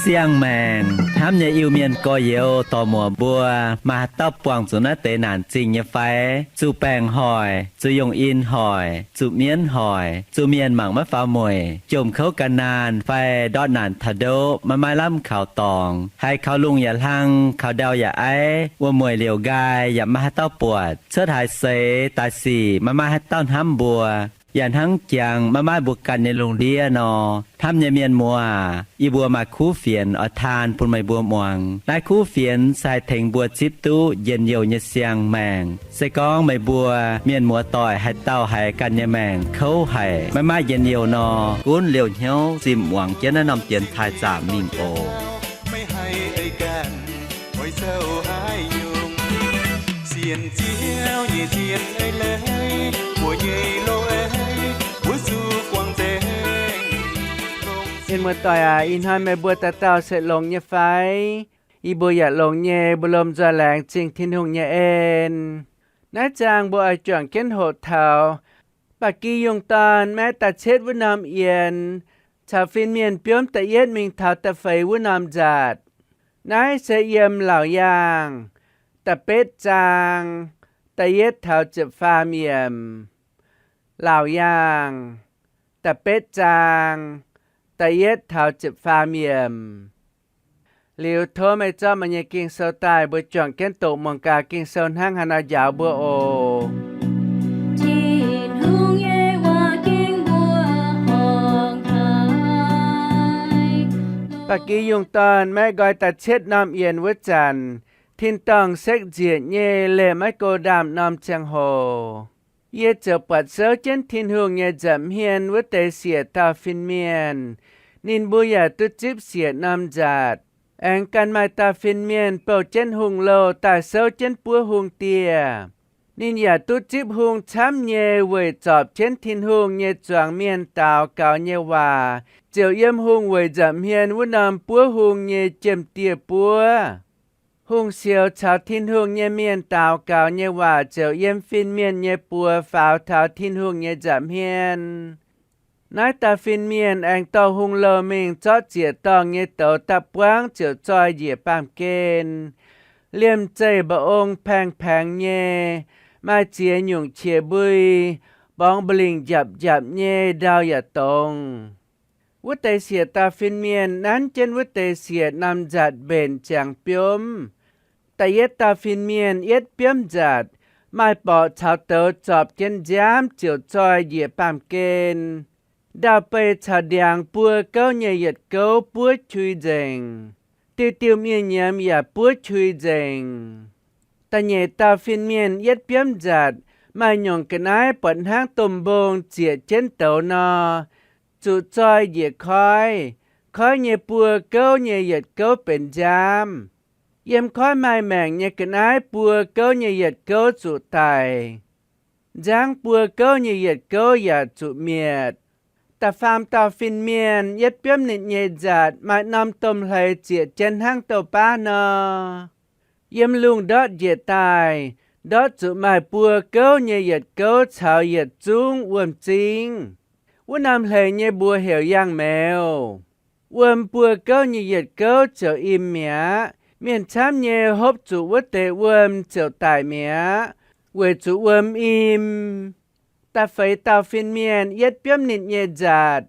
Siang-maengc hnamv nyei Iu-Mienh gorx-youz dorc-muoc mbuo, maaih haaix dauh buangh zuqc naaiv deix naanc zingh nyei fai? Zuqc baengc hoic, zuqc yungh in hoic, zuqc mienv hoic, zuqc mienh mangc maiv faaux mueic, jomc kouv ga'naanh fai ndortv naanc taux ndoqv maiv maaih lamh kaux dorngx, haiz kaux lungh yaac hlang, kaux ndau yaac aiv, wuom-mueic liouc nqaai yaac maiv maaih haaix dauh buatc, cuotv haaix seix daaih sic maiv maaih haaix dauh hnamv mbuo, yaac hnangv jangx maiv maaih mbuo ganh nyei lungh ndiev nor. Hnamv nyei mienh muoz, yie mbuo maaih kuv fienx oix taan bun meih mbuo muangx. Naaiv kuv fienx se haih tengx mbuo zipv duqv njien-youh nyei siang-maengc. Se gorngv meih mbuo mienh muoz-doic haaix dauh haiz ganh nyei maengc kouv haic, maiv maaih njien-youh nor, gunv liouh hnyouv zimh muangx jienv naaiv norm dienx taaih zaamc mingh oc. Mienh muoz-doic aac, ih hnoi meih mbuo dauh dauh se longx nyei fai? Yie mbuo yaac longx nyei, mbuo lomh nzoih laengz zingh Tin-Hungh nyei en. Naaiv zaang mbuo oix juangc jienv hoqc taux Ba'gi Yungh Dorn maiv da'cietv wuov norm yienx, caux fin-mienh biomv da'yietv mingh taux da'feix wuov norm nzatc. Naaiv se yiem Laauc Yaangh da'betv zaang da'yietv taux ziepc faam yiemc. Laauc Yaangh da'betv zaang da'yietv taux ziepc faam yiemc. Liuz tov meih zorqv meih nyei Ging-Sou daaih, mbuo juangc jienv doqc muangx gaax Ging-Sou hnangv haaix nor njaaux mbuo oc. Tin-Hungh nyei waac gengh mbuo horngc haic. Ba'gi Yungh Dorn maiv nqoi da'cietv norm yienx wuov zanc, tin-dorngh sekv nzieqc nyei, leih maiv go ndaamv-norm ziangh hoc. Yie ziouc buatc souv jienv Tin-Hungh nyei nza'hmien wuov deix siec dauh fin-mienh. Ninh mbuo yaac duqv zipv siec norm nzatc. Aengx ganh maaih dauh fin-mienh bouh jienv hungh louh daaih souv jienv buov hungh dieh. Ninh yaac duqv zipv hungh camv nyei weic zorpc jienv Tin-Hungh nyei zuangx mienh daux gaux nyei waac ziouc yiem hungh weic nza'hmien wuov norm buov hungh nyei jiem-dieh buov. Hungh sioux caux Tin-Hungh nyei mienh daux gaux nyei waac ziouc yiem fin-mienh nyei buoz faaux taux Tin-Hungh nyei nza'hmien. Naaiv dauh fin-mienh aengx dorh hungh louh mingh zorqv ziec-dorngh nyei douz da'buangv ziouc zoih njiec baamh gen. Liemh zeih mba'ong paeng-paengx nyei, maaih ziex nyungc qiex mbui, borngz mba'lingc njapc-njapc nyei, ndau yaac dongz. Wuov deix siec dauh fin-mienh nanv jienv wuov deix siec norm nzatc mbenc ziangx biomv. Da'yietv dauh fin-mienh yietv biomv nzatc, maaih borqc caux douz zorpc jienv nziaamv ziouc zoih njiec baamh gen. Ndau-beih caux ndiangx buo gouv nyei yietc gouv buov qui nzengc. Diuh diuh mienh nyiemz yaac buov qui nzengc. Da'nyeic dauh fin-mienh yietv biomv nzatc, maaih nyungc ga'naaiv buatc hnangv domh mbong zieqc jienv douz nor, zuqc zoih njiec koiv. Koiv nyei buo gouv nyei yietc gouv benx nziaamv. Yiem koiv maaih maengc nyei ga'naaiv buo gouv nyei yietc gouv zuqc daic. Nzangv buo gouv nyei yietc gouv yaac zuqc mietc. Da'faam dauh fin-mienh yietv biomv ninh nyei nzatc, maaih norm domh hleix zieqc jienv hnangv douh baav nor. Yiem lungh ndortv njiec daaih, ndortv zuqc maaih buo gouv nyei yietc gouv caux yietc zungv wuom-zingv. Wuov norm hleix nyei mbuox heuc yangh meuz. Wuom buo gouv nyei yietc gouv ziouc im mi'aqv. Mienh camv nyei hopv zuqc wuov deix wuom ziouc daic mi'aqv, weic zuqc wuom im. Da'feix dauh fin-mienh yietv biomv ninh nyei nzatc.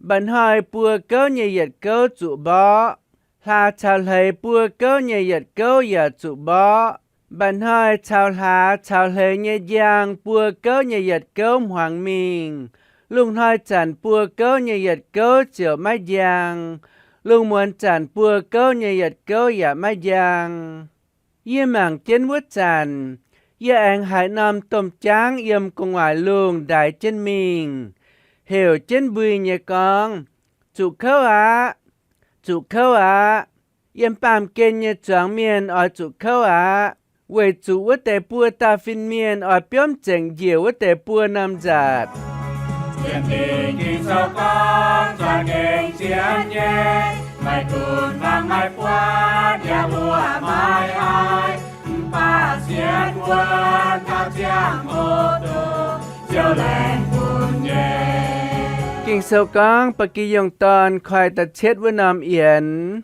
Mba'hnoi buo gouv nyei yietc gouv zuqc mborqv. Hlaax caux hleix buo gouv nyei yietc gouv yaac zuqc mborqv. Mba'hnoi caux hlaax caux hleix nyei njang buo gouv nyei yietc gouv hmuangx mingh. Lungh hnoi zanc buo gouv nyei yietc gouv ziouc maiv njang. Lungh muonz zanc buo gouv nyei yietc gouv yaac maiv njang. Yie mangc jienv wuov zanc, yie aengx haiz norm domh jaangv yiem gu'nguaaic lungh ndaix jienv mingh, heuc jienv mbui nyei gorngv, Zuqc kouv aqv! Zuqc kouv aqv! Yiem baamh gen nyei zuangx mienh oix zuqc kouv aqv, weic zuqc wuov deix buo dauh fin-mienh oix biomv zengc njiec wuov deix buo norm nzatc. Sienx Ging-Sou gorngv, zuangx gengh sienx nyei, maiv dunx hmuangx maiv buatc, yaac mbuo maiv haih, mv baac sienx wuonv taux ziangh hoc duqv Ziouv laengz bun nyei. Ging Sou gorngv Ba'gi Yungh Dorn koi da'cietv wuov norm yienx,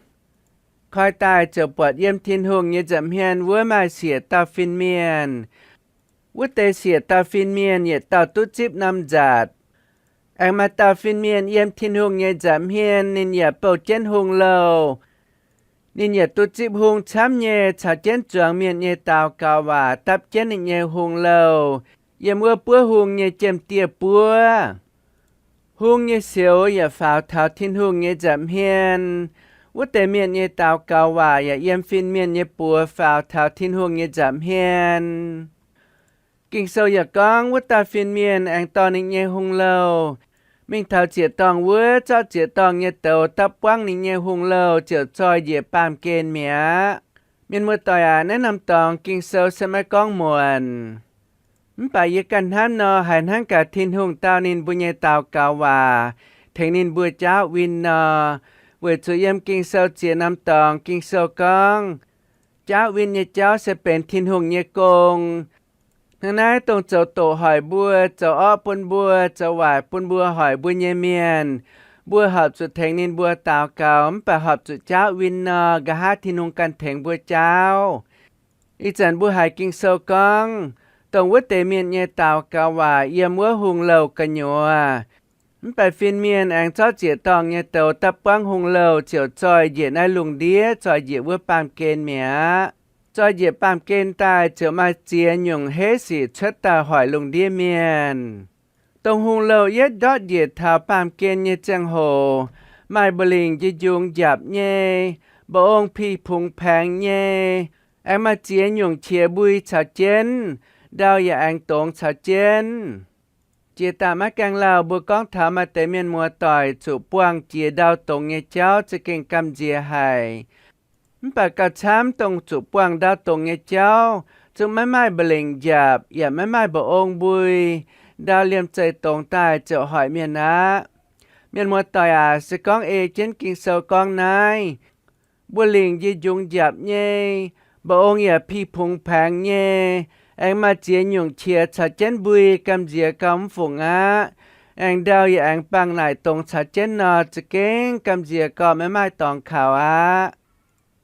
koi daaih ziouc buatc yiem Tin-Hungh nyei nza'hmien wuov maaih siec dauh fin-mienh. Wuov deix siec dauh fin-mienh yietc dauh duqv zipv norm nzaatc. Aengx maaih dauh fin-mienh yiem Tin-Hungh nyei nza'hmien, ninh yaac bouh jienv hungh louh. Ninh yaac duqv zipv hung camv nyei, caux jienv zuangx mienh nyei daux gaux waac dapv jienv ninh nyei hungh louh yiem wuov buov hung nyei jiem-dieh buov. Hung nyei sioux yaac faaux taux Tin-Hungh nyei nza'hmien. Wuov deix mienh nyei daux gaux waac yaac yiem fin-mienh nyei buoz faaux taux Tin-Hungh nyei nza'hmien. Ging-Sou yaac gorngv wuov dauh fin-mienh aengx dorh ninh nyei hungh louh mingh taux ziex dorngh wuov, zorqv ziex dorngh nyei douz dapv buangv ninh nyei hungh louh ziouc zoih njiec baamh gen mi'aqv. Mienh muoz-doic aac, naaiv norm dorngx Ging-Sou se maiv gorngv muonc. Mv baac yie ganh hnamv nor, haiz hnangv gaax Tin-Hungh dau ninh mbuo nyei daux gaux waac, tengx ninh mbuo jaauv win nor. Weic zuqc yiem Ging-Sou ziex norm dorngx Ging-Sou gorngv, jaauv win nyei jauv se benx Tin-Hungh nyei gong. Hnangv naaiv, dongh zoux doqc hoic mbuo, zoux orqv bun mbuo, zoux waaic bun mbuo, hoic mbuo nyei mienh, mbuo horpc zuqc tengx ninh mbuo daux gaux, mv baac horpc zuqc jaauv win nor, nqa'haav Tin-Hungh ganh tengx mbuo jaauv. Ih zanc mbuo haiz Ging-Sou gorngv, dongh wuov deix mienh nyei daux gaux waac yiem wuov hungh louh gu'nyuoz. Mv baac fin-mienh aengx zorqv ziex dorngh nyei douz dapv buangv hungh louh ziouc zoih njiec naaiv lungh ndiev, zoih njiec wuov baamh gen mi'aqv. Zoih njiec baamh gen daaih ziouc maaih ziex nyungc heiv sic cuotv daaih hoic lungh ndiev mienh. Dongh hungh louh yietv ndortv njiec taux baamh gen nyei ziangh hoc, maaih mba'lingc njie-njungx njapc nyei, mba'ong pih pungx paengx nyei, aengx maaih ziex nyungc qiex mbui caux jienv, ndau yaac aengx dongz caux jienv. Jiex daaih maiv gaengh lauh mbuo gorngv taux maaih deix mienh muoz-doic zuqc buangh jiex ndau dongz nyei jauv za'gengh gamh nziex haic. Mv baac gauh camv dongh zuqc buangh ndau dongz nyei jauv zungv maiv maaih mba'lingc njapc yaac maiv maaih mba'ong mbui, ndau liemh zeih dongz daaih ziouc hoic mienh aqv. Mienh muoz-doic aac, se gorngv ei jienv Ging-Sou gorngv naaiv, mbuo lingc njie-njungx njapc nyei, mba'ong yaac pih pungx paengx nyei, aengx maaih ziex nyungc qiex caux jienv mbui gamh nziex gauh mv fungc aqv. Aengx ndau yaac aengx bangh naaic dongz caux jienv nor, za'gengh gamh nziex gauh maiv maaih dorngx kaux aqv.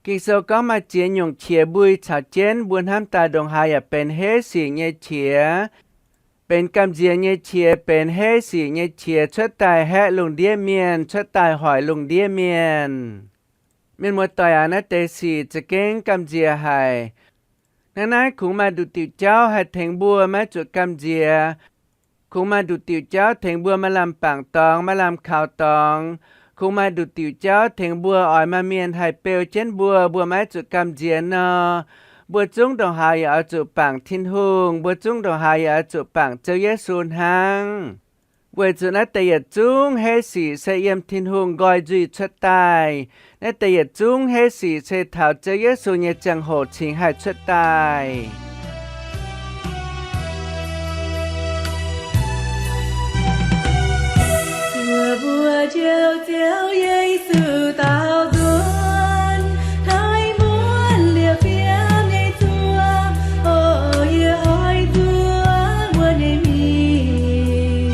Ging-Sou gorngv maaih ziex nyungc qiex mbui caux jienv, mbuo hnamv daaih ndongc haaix yaac benx heiv sic nyei qiex, benx gamh nziex nyei qiex, benx heiv sic nyei qiex cuotv daaih haeqv lungh ndiev mienh, cuotv daaih hoic lungh ndiev mienh. Mienh muoz-doic aac, naaiv deix sic za'gengh gamh nziex haic. Hnangv naaiv kungx maaih nduqc diuc jauv haih tengx mbuo maiv zuqc gamh nziex. Kungx maaih nduqc diuc jauv tengx mbuo maaih lamh bangc dorngx, maaih lamh kaux dorngx. Kungx maaih nduqc diuc jauv tengx mbuo oix maaih mienh haih beu jienv mbuo, mbuo maiv zuqc gamh nziex nor, mbuo zungv ndongc haaix yaac oix zuqc bangc Tin-Hungh, mbuo zungv ndongc haaix yaac oix zuqc bangc Ziouv Yesu hnangv. Weic zuqc naaiv deix yietc zungv heiv sic se yiem Tin-Hungh nqoi nzuih cuotv daaih. Naaiv deix yietc zungv heiv sic se taux Ziouv Yesu nyei ziangh hoc cingx haih cuotv daaih. Mbuo njoux Ziouv Yesu daaux nzuonx, hnoi muonc liepc fiem nyei zuoqv, o, yie oix nzuonx wuov nyei mingh.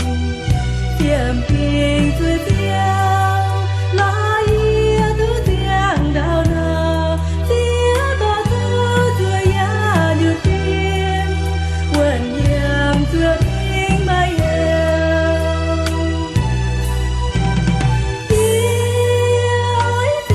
Fiem-fingx zuov Ziouv, lorz yie duqv ziangh ndau nor, Ziouv dorh duqv zuov yaac liuz fiem, wuonh yiem zuov dingc maaih heuc. Yie oix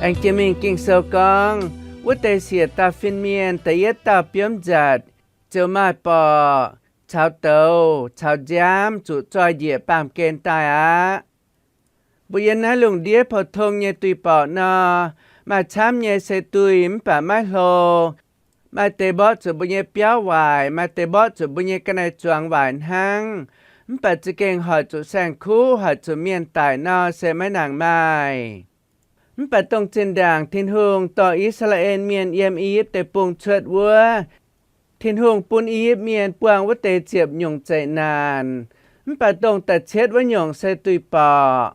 Aengx jiex mingh Ging-Sou gorngv, wuov deix siec dauh fin-mienh da'yietv dauh biomv nzatc ziouc maaih borqc caux douz caux nziaamv zuqc zoih njiec baamh gen daaih aqv. Mbuo yiem naaiv lungh ndiev pou-tong nyei duih borqc nor, maaih camv nyei se duih mv baac maiv hlo. Maaih deix mborqv zuqc mbuo nyei biauv waaic, maaih deix mborqv zuqc mbuo nyei ga'naaiv-zuangx waaic hnangv. Mv baac za'gengh hoic zuqc saeng-kuv, hoic zuqc mienh daic nor se maiv nangc maaih. Mv baac dongh zinh ndaangc Tin-Hungh dorh I^saa^laa^en Mienh yiem I^yipv Deic-Bung cuotv wuov, Tin-Hungh bun I^yipv Mienh buangh wuov deix ziepc nyungc zeqc naanc. Mv baac dongh da'cietv wuov nyungc se duih borqc.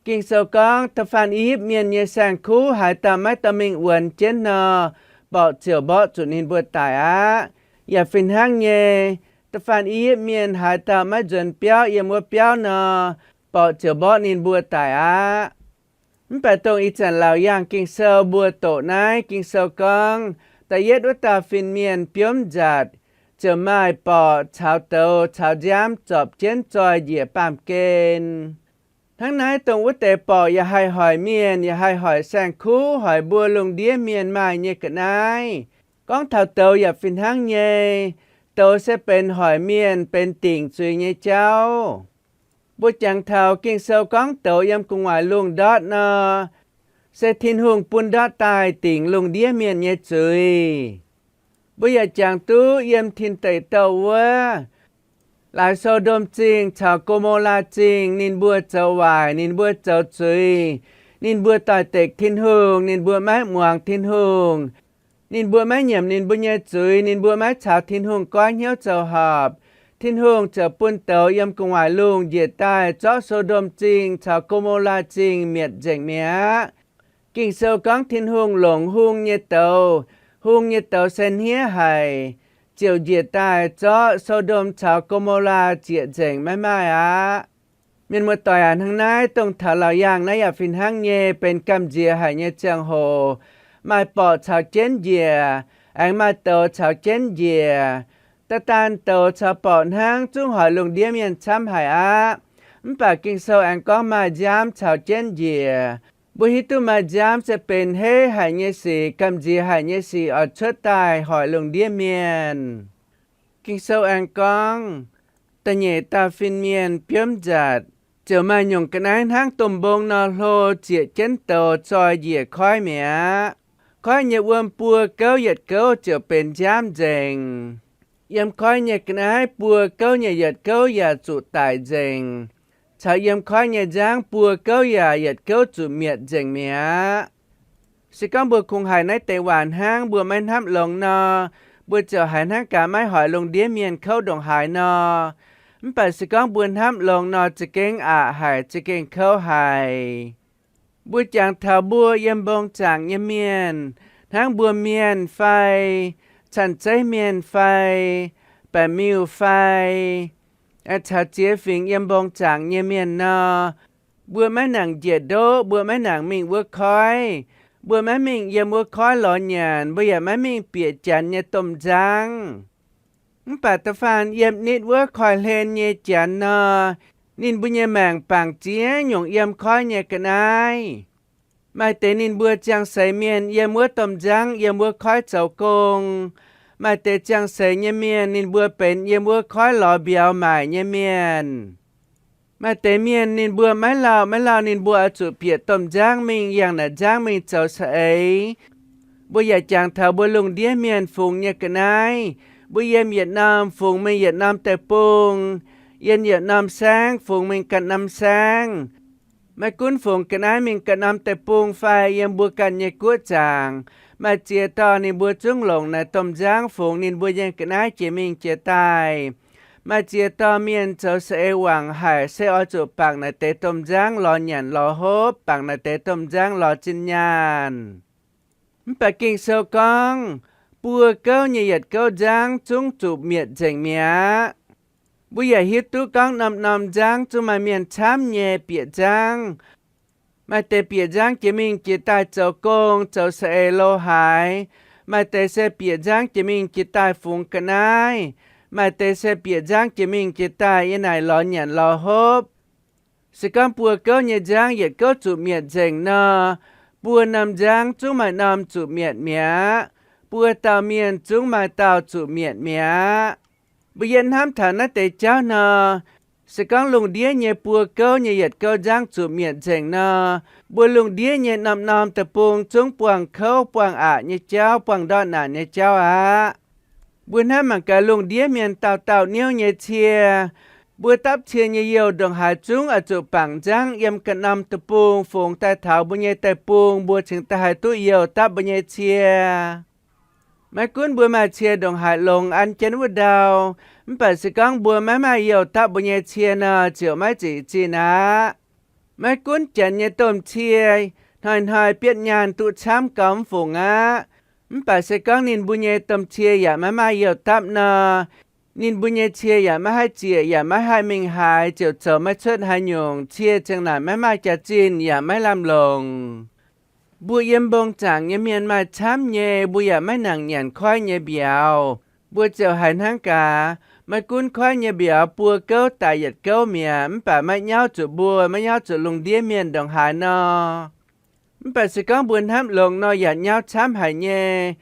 Ging-Sou gorngv, da'faanh I^yipv Mienh nyei saeng-kuv haaix dauh maiv dorh mingh wuonx jienv nor, borqc ziouc mborqv zuqc ninh mbuo daic aqv. Yaac fih hnangv nyei, da'faanh I^yipv Mienh haaix dauh maiv nzuonx biauv yiem wuov biauv nor, borqc ziouc mborqv ninh mbuo daic aqv. Mv baac dongh ih zanc laauc yaangh Ging-Sou mbuo doqc naaiv Ging-Sou gorngv, da'yietv wuov dauh fin-mienh biomv nzatc ziouc maaih borqc caux douz caux nziaamv zorpc jienv zoih njiec baamh gen. Hnangv naaiv dongh wuov deix borqc yaac haih hoic mienh, yaac haih hoic saeng-kuv, hoic mbuo lungh ndiev mienh maaih nyei ga'naaiv. Gorngv taux douz yaac fih hnangv nyei. Douz se benx hoic mienh benx dingc zuiz nyei jauv. Mbuo jangx taux Ging-Sou gorngv douz yiem gu'nguaaic lungh ndortv nor, se Tin-Hungh bun ndortv daaih dingc lungh ndiev mienh nyei zuiz. Mbuo yaac jangx duqv yiem Tin Deic Douh wuov, laaix So^ndom Zingh caux Go^mo^laa Zingh ninh mbuo zoux waaic, ninh mbuo zoux zuiz, ninh mbuo doix-dekc Tin-Hungh, ninh mbuo maiv muangx Tin-Hungh, ninh mbuo maiv nyiemc ninh mbuo nyei zuiz, ninh mbuo maiv caux Tin-Hungh goiv hnyouv zoux horpc. Tin-Hungh ziouc bun douz yiem gu'nguaaic lungh njiec daaih zorqv So^ndom Zingh caux Go^mo^laa Zingh mietc nzengc mi'aqv. Ging-Sou gorngv Tin-Hungh longc hung nyei douz, hung nyei douz se hniev haic, ziouc njiec daaih zorqv So^ndom caux Go^mo^laa zieqc nzengc maiv maaih aqv. Mienh muoz-doic aac, hnangv naaiv dongh taux laauc yaangh naaiv yaac fih hnangv nyei, benx gamh nziex haic nyei ziangh hoc. Maaih borqc caux jienv njiec, aengx maaih douz caux jienv njiec. Da'daan douz caux borqc hnangv zungv hoic lungh ndiev mienh camv haic aqv. Mv baac Ging-Sou aengx gorngv maaih nziaamv caux jienv njiec. Mbuo hiuv duqv maaih nziaamv se benx heiv haic nyei sic, gamh nziex haic nyei sic oix cuotv daaih hoic lungh ndiev mienh. Ging-Sou aengx gorngv, da'nyeic dauh fin-mienh biomv nzatc ziouc maaih nyungc ga'naaiv hnangv domh mbong nor hlo, zieqc jienv douz zoih njiec koiv mi'aqv. Koiv nyei wuom buo gouv yietc gouv ziouc benx nziaamv nzengc. Yiem koiv nyei ga'naaiv buo gouv nyei yietc gouv yaac zuqc daic nzengc, caux yiem koiv nyei nziaamv buo gouv yaac yietc gouv zuqc mietc nzengc mi'aqv. Se gorngv mbuo kungx haiz naaiv deix waac hnangv, mbuo maiv hnamv longx nor, mbuo ziouc haiz hnangv gaax maiv hoic lungh ndiev mienh kouv ndongc haaix nor. Mv baac se gorngv mbuo hnamv longx nor, za'gengh aqc haic, za'gengh kouv haic. Mbuo jangx taux mbuo yiem mbong zaangc nyei mienh, hnangv mbuo mienh fai, canh zeiv mienh fai, baeqc miuh fai, caux ziex fingx yiem mbong zaangc nyei mienh nor, mbuo maiv nangc njiec ndoqv, mbuo maiv nangc mingh wuov koiv, mbuo maiv mingh yiem wuov koiv lorz nyanc, mbuo yaac maiv mingh bieqc janx nyei domh nzangv. Mv baac da'faanh yiem nitv wuov koiv-hlen nyei janx nor, ninh mbuo nyei maengc bangc ziex nyungc yiem koiv nyei ga'naaiv. Maaih deix ninh mbuo ziangh seix mienh yiem wuov domh nzangv, yiem wuov koiv zoux gong. Maaih deix ziangh seix nyei mienh ninh mbuo benx yiem wuov koiv lorz mbiauz maaic nyei mienh. Maaih deix mienh ninh mbuo maiv lauh maiv lauh ninh mbuo oix zuqc bieqc domh nzangv mingh yangh naaic nzangv mingh zoux saeng-eix. Mbuo yaac jangx taux mbuo lungh ndiev mienh fungx nyei ga'naaiv. Mbuo yiem yietc norm fungx mingh yietc norm deic-bung, yiem yietc norm saengv fungx mingh ganh norm saengv. Maiv gunv fungx ga'naaiv mingh ganh norm deic-bung fai yiem mbuo ganh nyei guoqv zaangc, maaih ziex dorh ninh mbuo zungv longc naaic domh nzangv fungx ninh mbuo nyei ga'naaiv jiex mingh jiex daaih. Maaih ziex dorh mienh zoux saeng-eix wangc haic se oix zuqc bangc naaic deix domh nzangv lorz nyanc lorz hopv, bangc naaic deix domh nzangv lorz zinh nyaanh. Mv baac Ging-Sou gorngv, buo gouv nyei yietc gouv nzangv zungv zuqc mietc nzengc mi'aqv. Mbuo yaac hiuv duqv gorngv norm-norm nzangv zungv maaih mienh camv nyei bieqc nzangv. Maaih deix bieqc nzangv jiex mingh jiex daaih zoux gong, zoux saeng-eix lo haaix. Maaih deix se bieqc nzangv jiex mingh jiex daaih fungx ga'naaiv. Maaih deix se bieqc nzangv jiex mingh jiex daaih yiem naaic lorz nyanc lorz hopv. Se gorngv buo gouv nyei nzangv yietc gouv zuqc mietc nzengc nor, Buo norm nzangv zungv maaih norm zuqc mietc mi'aqv. Buo dauh mienh zungv maaih dauh zuqc mietc mi'aqv. Mbuo yie hnamv taux naaiv deix jauv nor, se gorngv lungh ndiev nyei buo gouv nyei yietc gouv nzangv zuqc mietc nzengc nor, mbuo lungh ndiev nyei norm-norm deic-bung zungv buangh kouv buangh aqc nyei jauv, buangh ndortv naanc nyei jauv aqv. Mbuo hnamv mangc gaax lungh ndiev mienh dauh dauh niouv nyei cie, mbuo dapv cie nyei youh ndongc haaix zungv oix zuqc bangc nzangv yiem ganh norm deic-bung fungx daaih taux mbuo nyei deic-bung, mbuo cingx daaih haih duqv youh dapv mbuo nyei cie. Maiv gunv mbuo maaih cie ndongc haaix longx an jienv wuov ndau, mv baac se gorngv mbuo maiv maaih youh dapv mbuo nyei cie nor, ziouc maiv zeiz zinh aqv. Maiv gunv janx nyei domh cie hnoi-hnoi bietv nyaanh duqv camv gau mv fungc aqv, mv baac se gorngv ninh mbuo nyei domh cie yaac maiv maaih youh dapv nor, ninh mbuo nyei cie yaac maiv haih zieqc yaac maiv haih mingh haaix, ziouc zoux maiv cuotv haaix nyungc, cie zingh naaic maiv maaih jaax-zinh yaac maiv lamh longc. Mbuo yiem mbong zaangc nyei mienh maaih camv nyei, mbuo yaac maiv nangc nyanc koiv nyei mbiauz. Mbuo ziouc haiz hnangv gaax, maiv gunv koiv nyei mbiauz buo gouv daic yietc gouv mi'aqv, mv baac maiv nyauv zuqc mbuo, maiv nyauv zuqc lungh ndiev mienh ndongc haaix nor. Mv baac se gorngv mbuo hnamv longx nor yaac nyauv camv haic nyei.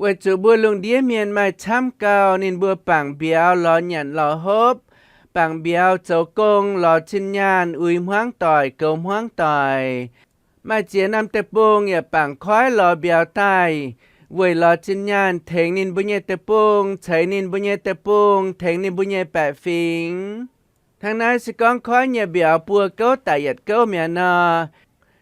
Weic zuqc mbuo lungh ndiev mienh maaih camv gau, ninh mbuo bangc mbiauz lorz nyanc lorz hopv, bangc mbiauz zoux gong lorz zinh nyaanh uix hmuangv doic goux hmuangv doic, maaih ziex norm deic-bung yaac bangc koiv lorz mbiauz daaih weic lorz zinh nyaanh tengx ninh mbuo nyei deic-bung, ceix ninh mbuo nyei deic-bung, tengx ninh mbuo nyei baeqc fingx. Hnangv naaiv se gorngv koiv nyei mbiauz buo gouv daic yietc gouv mi'aqv nor,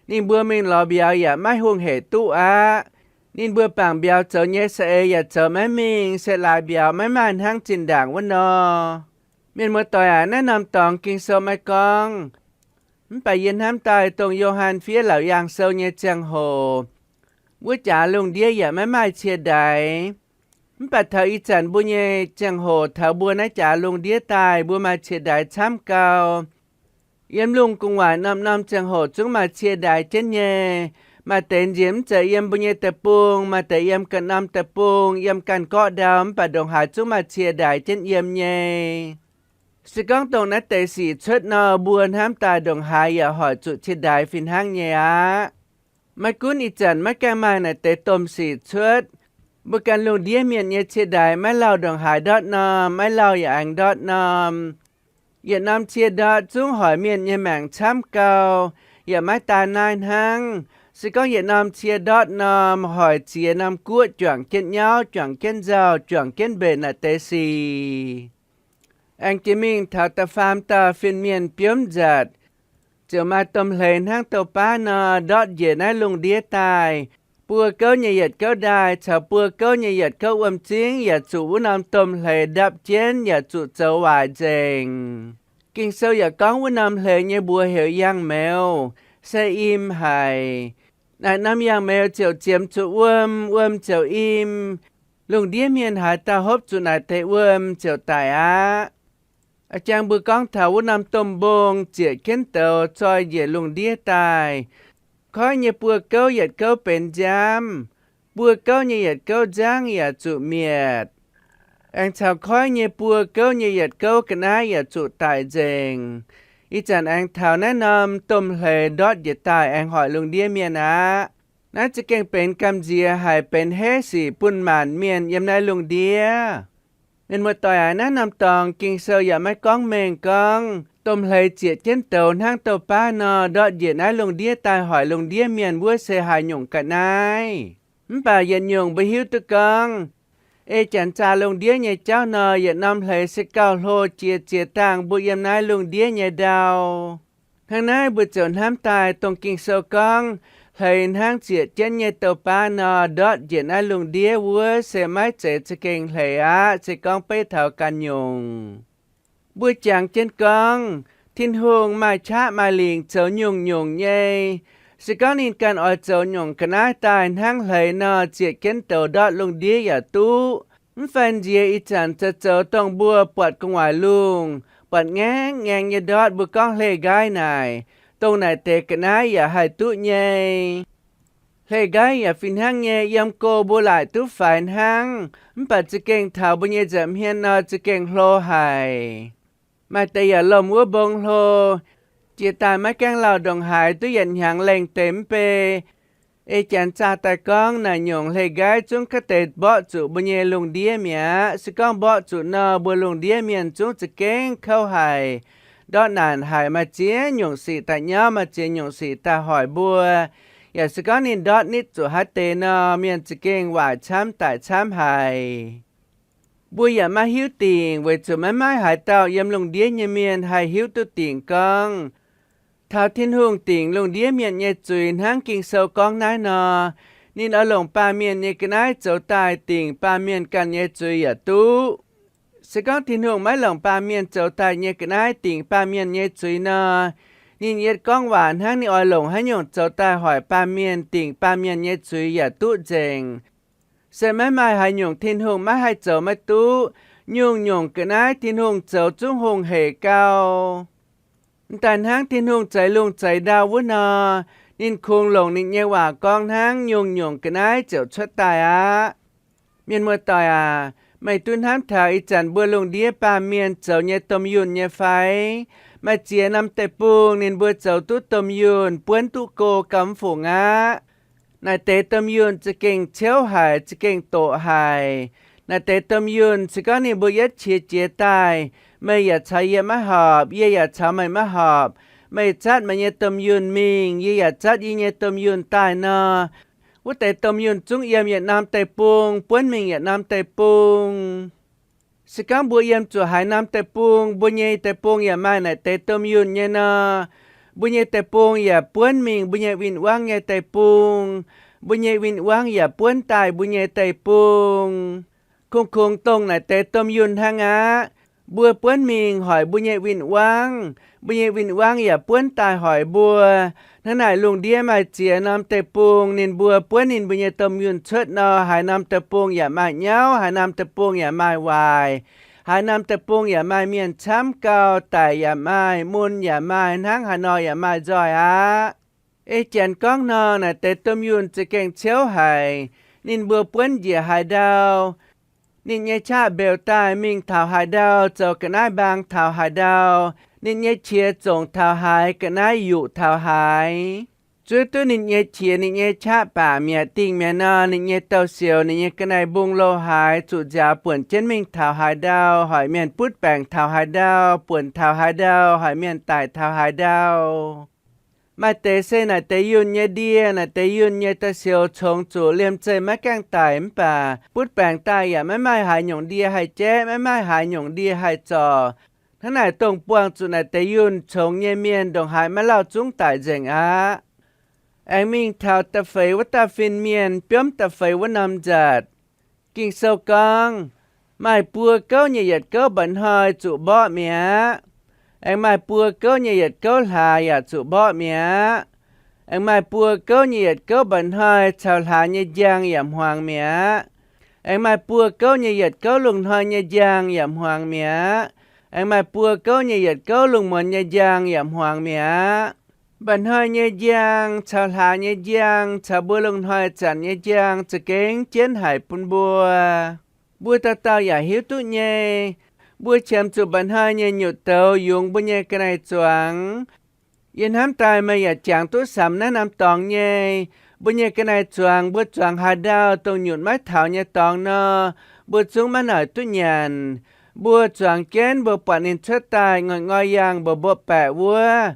ninh mbuo mingh lorz mbiauz yaac maiv hungh hec duqv aqv. Ninh mbuo bangc mbiauz zoux nyei saeng-eix yaac zoux maiv mingh, se laaix mbiauz maiv maaih hnangv zinh ndaangc wuov nor. Mienh muoz-doic aac, naaiv norm dorngx Ging-Sou maiv gorngv. Mv baac yie hnamv daaih dongh Yo^han fiev Laauc Yaangh Sou nyei ziangh hoc, wuov jaax lungh ndiev yaac maiv maaih cie ndaix. Mv baac taux ih zanc mbuo nyei ziangh hoc taux mbuo naaiv jaax lungh ndiev daaih, mbuo maaih cie ndaix camv gau. Yiem lungh gu'nguaaic norm-norm ziangh hoc zungv maaih cie ndaix jienv nyei. Maaih deix nziex mv zeiz yiem mbuo nyei deic-bung, maaih deix yiem ganh norm deic-bung, yiem ganh gorqv ndau, mv baac ndongc haaix zungv maaih cie ndaix jienv yiem nyei. Se gorngv dongh naaiv deix sic cuotv nor, mbuo hnamv daaih ndongc haaix yaac hoic zuqc cie ndaix fih hnangv nyei aqv. Maiv gunv ih zanc maiv gaengh maaih naaic deix domh sic cuotv, mbuo ganh lungh ndiev mienh nyei cie ndaix maiv lauh ndongc haaix ndortv norm, maiv lauh yaac aengx ndortv norm. Yietc norm cie ndortv zungv hoic mienh nyei maengc camv gau, yaac maiv daan naaiv hnangv. Se gorngv yietc norm cie ndortv norm, hoic ziex norm guoqv juangc jienv nyauv, juangc jienv nzauh, juangc jienv mbenc naaic deix sic. Aengx jiex mingh taux da'faam dauh fin-mienh biomv nzatc, ziouc maaih domh hleix hnangv douh baav nor, ndortv njiec naaiv lungh ndiev daaih. Buo gouv nyei yietc gouv ndaaih caux buo gouv nyei yietc gouv wuom-zingv yaac zuqc wuov norm domh hleix ndapv jienv, yaac zuqc zoux waaic nzengc. Ging-Sou yaac gorngv wuov norm hleix nyei mbuox heuc yangh meuz, se im haic. Naaic norm yangh meuz ziouc ziemx zuqc wuom, wuom ziouc im. Lungh ndiev mienh haaix dauh hopv zuqc naaic deix wuom ziouc daic aqv. A'jang mbuo gorngv taux wuov norm domh mbong zieqc jienv douz zoi njiec lungh ndiev daaih. Koiv nyei buo gouv yietc gouv benx nziaamv, buo gouv nyei yietc gouv nzangv yaac zuqc mietc. Aengx caux koiv nyei buo gouv nyei yietc gouv ga'naaiv yaac zuqc daic nzengc. Ih zanc aengx taux naaiv norm domh hleix ndortv njiec daaih aengx hoic lungh ndiev mienh aqv. Naaiv za'gengh benx gamh nziex haic, benx heiv sic bun maanc mienh yiem naaiv lungh ndiev. Mienh muoz-doic aac, naaiv norm dorngx Ging-Sou yaac maiv gorngv mengh gorngv domh hleix zieqc jienv douz hnangv douh baav nor, ndortv njiec naaiv lungh ndiev daaih hoic lungh ndiev mienh wuov se haaix nyungc ga'naaiv. Mv baac yietc nyungc mbuo hiuv duqv gorngv, ei janx zaah lungh ndiev nyei jauv nor, yietc norm hleix se gauh hlo jiex ziex dangh mbuo yiem naaiv lungh ndiev nyei ndau. Hnangv naaiv mbuo ziouc hnamv daaih dongh Ging-Sou gorngv, hleix hnangv zieqc jienv nyei douh baav nor, ndortv njiec naaiv lungh ndiev wuov se maiv zeiz za'gengh hleix aqv, se gorngv beiv taux ganh nyungc. Mbuo jangx jienv gorngv, Tin-Hungh maaih qaqv maaih lingc zoux nyungc-nyungc nyei. Se gorngv ninh ganh oix zoux nyungc ga'naaiv daaih hnangv hleix nor, zieqc jienv douz ndortv lungh ndiev yaac duqv. Mv fai nziex ih zanc zoux zoux dongh mbuo buatc gu'nguaaic lungh, buatc ngaengv ngaengv nyei ndortv, mbuo gorngv hle nqaiv naaic, dongh naaic deix ga'naaiv yaac haih duqv nyei. Hle nqaiv yaac fih hnangv nyei, yiem go mbuo laaic duqv faix hnangv, mv baac za'gengh taux mbuo nyei nza'hmien nor za'gengh hlo haic. Maaih deix yaac lomh wuov mbong hlo, jiex daaih maiv gaengh lauh ndongc haaix duqv yietc hnyangx lengh deix mv bei. Ei janx zaah daaih gorngv naaic nyungc hleix nqaiv zungv kaav deix mborqv zuqc mbuo nyei lungh ndiev mi'aqv. Se gorngv mborqv zuqc nor, mbuo lungh ndiev mienh zungv za'gengh kouv haic, ndortv naanc haic, maaih ziex nyungc sic daaih nyauv, maaih ziex nyungc sic daaih hoic mbuo. Yaac se gorngv ninh ndortv nitv zuqc haaix deix nor, mienh za'gengh waaic camv daic camv haic. Mbuo yaac maiv hiuv dingc weic zuqc maiv maaih haaix dauh yiem lungh ndiev nyei mienh haih hiuv duqv dingc gorngv taux Tin-Hungh dingc lungh ndiev mienh nyei zuiz hnangv Ging-Sou gorngv naaiv nor, ninh oix longc baamh mienh nyei ga'naaiv zoux daaih dingc baamh mienh ganh nyei zuiz yaac duqv. Se gorngv Tin-Hungh maiv longc baamh mienh zoux daaih nyei ga'naaiv dingc baamh mienh nyei zuiz nor, ninh yietc gorngv waac hnangv ninh oix longc haaix nyungc zoux daaih hoic baamh mienh dingc baamh mienh nyei zuiz yaac duqv nzengc. Se maiv maaih haaix nyungc Tin-Hungh maiv haih zoux maiv duqv. Nyungc-nyungc ga'naaiv Tin-Hungh zoux zungv hungh hec gau. M'daaih hnangv Tin-Hungh zeix lungh zeix ndau wuov nor, ninh kungx longc ninh nyei waac gorngv hnangv nyungc-nyungc ga'naaiv ziouc cuotv daaih aqv. Mienh muoz-doic aac, meih duqv hnamv taux ih zanc mbuo lungh ndiev baamh mienh zoux nyei domh yunh nyei fai? Maaih ziex norm deic-bung ninh mbuo zoux duqv domh yunh buonv duqv go gauh mv fungc aqv. Naaiv deix domh yunh za'gengh ciouv haic, za'gengh doqc haic. Naaiv deix domh yunh se gorngv ninh mbuo yietv qiex jiez daaih, meih yaac caux yie maiv horpc, yie yaac caux meih maiv horpc. Meih zatv meih nyei domh yunh mingh, yie yaac zatv yie nyei domh yunh daaih nor, wuov deix domh yunh zungv yiem yietc norm deic-bung, buonv mingh yietc norm deic-bung. Se gorngv mbuo yiem zuqc haaix norm deic-bung, mbuo nyei deic-bung yaac maaih naaiv deix domh yunh nyei nor, mbuo nyei deic-bung yaac buonv mingh mbuo nyei win-wangv nyei deic-bung, mbuo nyei win-wangv yaac buonv daaih mbuo nyei deic-bung. Kungx-kungx dongh naaiv deix domh yunh hnangv aqv. Mbuo buonv mingh hoic mbuo nyei win-wangv, mbuo nyei win-wangv yaac buonv daaih hoic mbuo. Hnangv naaic lungh ndiev maaih ziex norm deic-bung, ninh mbuo buonv ninh mbuo nyei domh yunh cuotv nor, haaix norm deic-bung yaac maaih nyauv, haaix norm deic-bung yaac maaih waaic, haaix norm deic-bung yaac maaih mienh camv gau, daic yaac maaih, mun yaac maaih, hnangv haaix nor yaac maaih nzoih aqv. Ei janx gorngv nor, naaiv deix domh yunh za'gengh ciouv haic. Ninh mbuo buonv njiec haaix ndau, ninh nyei qaqv mbeux daaih mingh taux haaix ndau, zoux ga'naaiv mbaang taux haaix ndau, ninh nyei qiex zongc taux haaix, ga'naaiv yuqc taux haaix. Zuov duqv ninh nyei qiex ninh nyei qaqv baac mi'aqv, dingh mi'aqv nor, ninh nyei douz-sioux, ninh nyei ga'naaiv mbung lo haaix, zuqc nziaaux buonc jienv mingh taux haaix ndau, hoic mienh butv baengc taux haaix ndau, buonc taux haaix ndau, hoic mienh daic taux haaix ndau. Maaih deix se naaic deix yunh nyei ndie, naaic deix yunh nyei douz-sioux congx zuqc liemh zeih maiv gaengh daic mv baac butv baengc daaih yaac maiv maaih haaix nyungc ndie haih jaeqv, maiv maaih haaix nyungc ndie haih zorc. Hnangv naaic dongh buangh zuqc naaic deix yunh congx nyei mienh ndongc haaix maiv lauh zungv daic nzengc aqv. Aengx mingh taux da'feix wuov dauh fin-mienh biomv da'feix wuov norm nzatc. Ging-Sou gorngv, maaih buo gouv nyei yietc gouv mba'hnoi zuqc mborqv mi'aqv. Aengx maaih buo gouv nyei yietc gouv hlaax yaac zuqc mborqv mi'aqv. Aengx maaih buo gouv nyei yietc gouv mba'hnoi caux hlaax nyei njang yaac hmuangx mi'aqv. Aengx maaih buo gouv nyei yietc gouv lungh hnoi nyei njang yaac hmuangx mi'aqv. Aengx maaih buo gouv nyei yietc gouv lungh muonz nyei njang yaac hmuangx mi'aqv. Mba'hnoi nyei njang caux hlaax nyei njang caux mbuo lungh hnoi zanc nyei njang za'gengh jienv haic bun mbuo. Mbuo dauh dauh yaac hiuv duqv nyei. Mbuo qiemx zuqc mba'hnoi nyei nyutc douz yungz mbuo nyei ga'naaiv zuangx. Yie hnamv daaih meih yaac jangx duqv samx naaiv norm dorngx nyei. Mbuo nyei ga'naaiv zuangx, mbuo zuangx haaix ndau dongh nyutc maiv taux nyei dorngx nor, mbuo zungv maiv noic duqv nyanc. Mbuo zuangx jienv, mbuo buatc ninh cuotv daaih ngoic ngoic yangh mbuoqc mbuoqc baeqc wuov,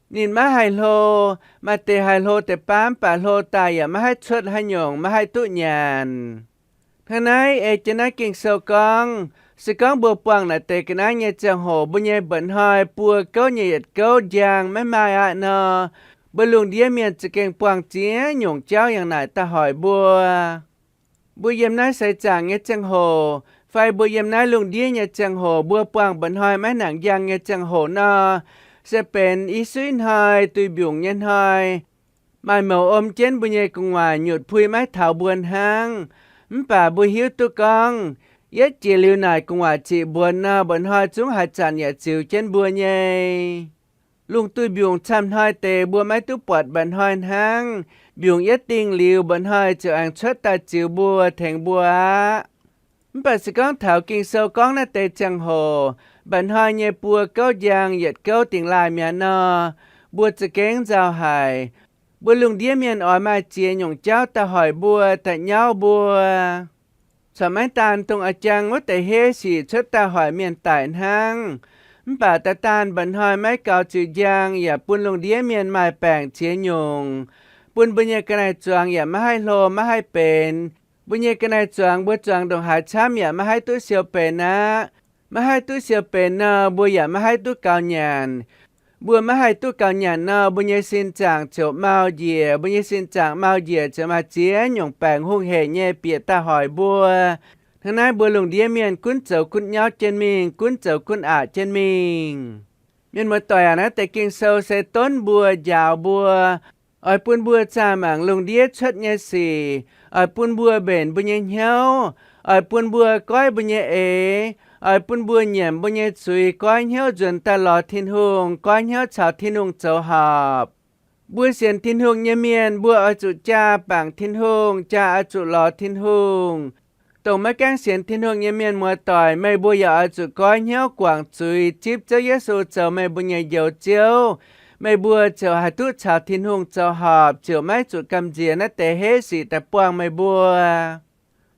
ninh maiv haih hlo. Maaih deix haih hlo deix baav, mv baac hlo daaih yaac maiv haih cuotv haaix nyungc, maiv haih duqv nyanc. Hnangv naaiv ei jienv naaiv Ging-Sou gorngv, se gorngv mbuo buangh naaic deix ga'naaiv nyei ziangh hoc, mbuo nyei mba'hnoi buo gouv nyei yietc gouv njang maiv maaih aqv nor, mbuo lungh ndiev mienh za'gengh buangh ziex nyungc jauv yangh naaic daaih hoic mbuo. Mbuo yiem naaiv seix zaangc nyei ziangh hoc, fai mbuo yiem naaiv lungh ndiev nyei ziangh hoc, mbuo buangh mba'hnoi maiv nangc njang nyei ziangh hoc nor, se benx i suiv hnoi, duih mbiungc nyei hnoi, maaih mouc om jienv mbuo nyei gu'nguaaic nyutc puix maiv taux mbuo hnangv. Mv baac mbuo hiuv duqv gorngv, yietv jiex liuz naaic gu'nguaaic ziqc mbuonx nor, mba'hnoi zungv haaix zanc yaac ziux jienv mbuo nyei. Lungh duih mbiungc camv hnoi deix mbuo maiv duqv buatc mba'hnoi hnangv. Mbiungc yietv dingh liuz, mba'hnoi ziouc aengx cuotv daaih ziux mbuo, tengx mbuo aqv. Mv baac se gorngv taux Ging-Sou gorngv naaiv deix ziangh hoc, mba'hnoi nyei buo gouv njang yietc gouv dingh laaih mi'aqv nor, mbuo za'gengh nzauh haic. Mbuo lungh ndiev mienh oix maaih ziex nyungc jauv daaih hoic mbuo, daaih nyauv mbuo. Corc maiv daan dongh a'jang wuov deix heiv sic cuotv daaih hoic mienh daic hnangv, mv baac daaih daanh mba'hnoi maiv gaux ziux njang yaac bun lungh ndiev mienh maaih baengc ziex nyungc, bun mbuo nyei ga'naaiv zuangx yaac maiv haih hlo maiv haih benx. Mbuo nyei ga'naaiv zuangx mbuo zuangx ndongc haaix camv yaac maiv haih duqv siou benx aqv. Maiv haih duqv siou benx nor, mbuo yaac maiv haih duqv gaux nyanc. Mbuo maiv haih duqv gaux nyanc nor, mbuo nyei sin zaangc ziouc mau njiec. Mbuo nyei sin zaangc mau njiec ziouc maaih ziex nyungc baengc hungh hec nyei bieqc daaih hoic mbuo. Hnangv naaiv mbuo lungh ndiev mienh gunv zoux gunv nyauv jienv mingh, gunv zoux gunv aqc jienv mingh. Mienh muoz-doic aac, naaiv deix Ging-Sou se donv mbuo, njaaux mbuo, oix bun mbuo zaah mangc lungh ndiev cuotv nyei sic, oix bun mbuo mbenc mbuo nyei hnyouv, oix bun mbuo goiv mbuo nyei eix, oix bun mbuo nyiemc mbuo nyei zuiz, goiv hnyouv nzuonx daaih lorz Tin-Hungh, goiv hnyouv caux Tin-Hungh zoux horpc. Mbuo sienx Tin-Hungh nyei mienh, mbuo oix zuqc jaa bangc Tin-Hungh, jaa oix zuqc lorz Tin-Hungh. Dongh maiv gaengh sienx Tin-Hungh nyei mienh muoz-doic, meih mbuo yaac oix zuqc goiv hnyouv guangc zuiz zipv Ziouv Yesu zoux meih mbuo nyei Njoux Ziouv. Meih mbuo ziouc haih duqv caux Tin-Hungh zoux horpc, ziouc maiv zuqc gamh nziex naaiv deix heiv sic daaih buangh meih mbuo.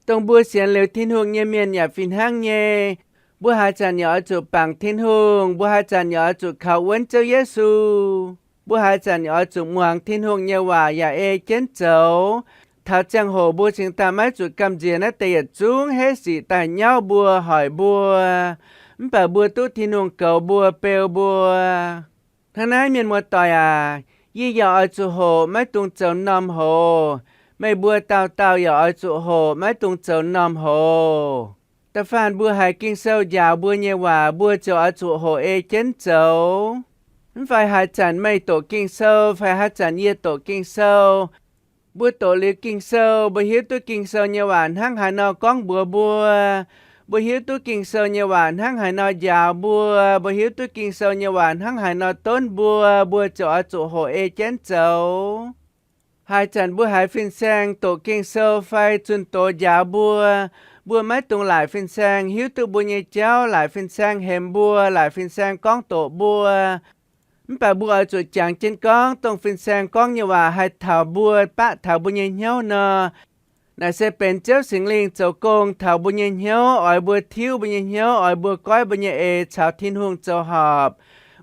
Dongh mbuo sienx liuz Tin-Hungh nyei mienh yaac fih hnangv nyei. Mbuo haaix zanc yaac oix zuqc bangc Tin-Hungh, mbuo haaix zanc yaac oix zuqc kaux wuonv Ziouv Yesu. Mbuo haaix zanc yaac oix zuqc muangx Tin-Hungh nyei waac yaac ei jienv zoux. Taux ziangh hoc mbuo cingx daaih maiv zuqc gamh nziex naaiv deix yietc zungv heiv sic daaih nyauv mbuo, hoic mbuo. Mv baac mbuo duqv Tin-Hungh goux mbuo, beu mbuo. Hnangv naaiv, mienh muoz-doic aac, yie yaac oix zuqc hoqc, maiv dungx zoux m'normh hoz. Meih mbuo dauh dauh yaac oix zuqc hoqc, maiv dungx zoux m'normh hoz. Da'faanh mbuo haiz Ging-Sou njaaux mbuo nyei waac, mbuo ziouc oix zuqc hoqc ei jienv zoux. Mv fai haaix zanc meih doqc Ging-Sou fai haaix zanc yie doqc Ging-Sou, mbuo doqc liuz Ging-Sou, mbuo hiuv duqv Ging-Sou nyei waac hnangv haaix nor gorngv mbuox mbuo, mbuo hiuv duqv Ging-Sou nyei waac hnangv haaix nor njaaux mbuo, mbuo hiuv duqv Ging-Sou nyei waac hnangv haaix nor donv mbuo, mbuo ziouc oix zuqc hoqc ei jienv zoux. Haaix zanc mbuo haiz fin-saeng doqc Ging-Sou fai zunh doz njaaux mbuo, mbuo maiv dungx laaic fin-saeng hiuv duqv mbuo nyei jauv, laaic fin-saeng hemx mbuo, laaic fin-saeng gorngv doqc mbuo. Mv baac mbuo oix zuqc jangx jienv gorngv dongh fin-saeng gorngv nyei waac haih taux mbuo, baqv taux mbuo nyei hnyouv nor, naaic se benx Ziouv Singx Lingh zoux gong taux mbuo nyei hnyouv, oix mbuo tiuv mbuo nyei hnyouv, oix mbuo goiv mbuo nyei eix caux Tin-Hungh zoux horpc.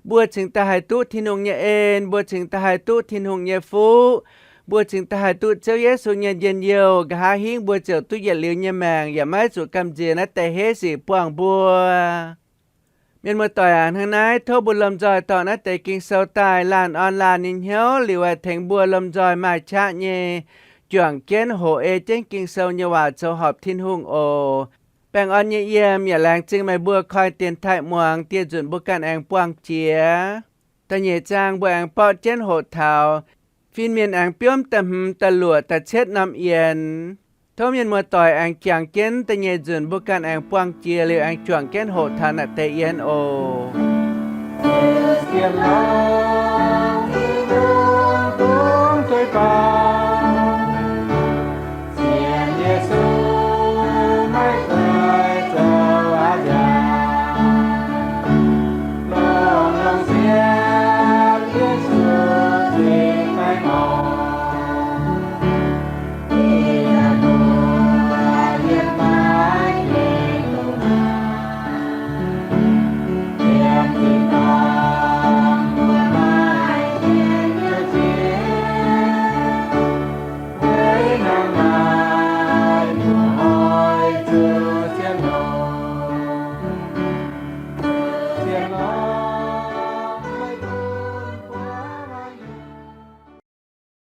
Mbuo cingx daaih haih duqv Tin-Hungh nyei en, mbuo cingx daaih haih duqv Tin-Hungh nyei fuqv, mbuo cingx daaih haih duqv Ziouv Yesu nyei njien-youh. Nqa'haav hingv mbuo ziouc duqv yietc liuz nyei maengc, yaac maiv zuqc gamh nziex naaiv deix heiv sic buangh mbuo. Mienh muoz-doic aac, hnangv naaiv tov mbuo lomh nzoih dorh naaiv deix Ging-Sou daaih laanh orn laanh nyei hnyouv liuz, haih tengx mbuo lomh nzoih maaih qaqv nyei juangc jienv hoqc ei jienv Ging-Sou nyei waac zoux horpc Tin-Hungh oc. Baengh orn nyei yiem yaac laengz zingh meih mbuo koi dienx taaih muangx dieh nzunc mbuo ganh aengx buangh jiex. Da'nyeic zaang mbuo aengx borqv jienv hoqc taux fin-mienh aengx biomv da'hmz, da'luoqc, da'cietv norm yienx. Tov mienh muoz-doic aengx jangx jienv da'nyeic nzunc mbuo ganh aengx buangh jiex liuz aengx juangc jienv hoqc taux naaiv deix yienx oc.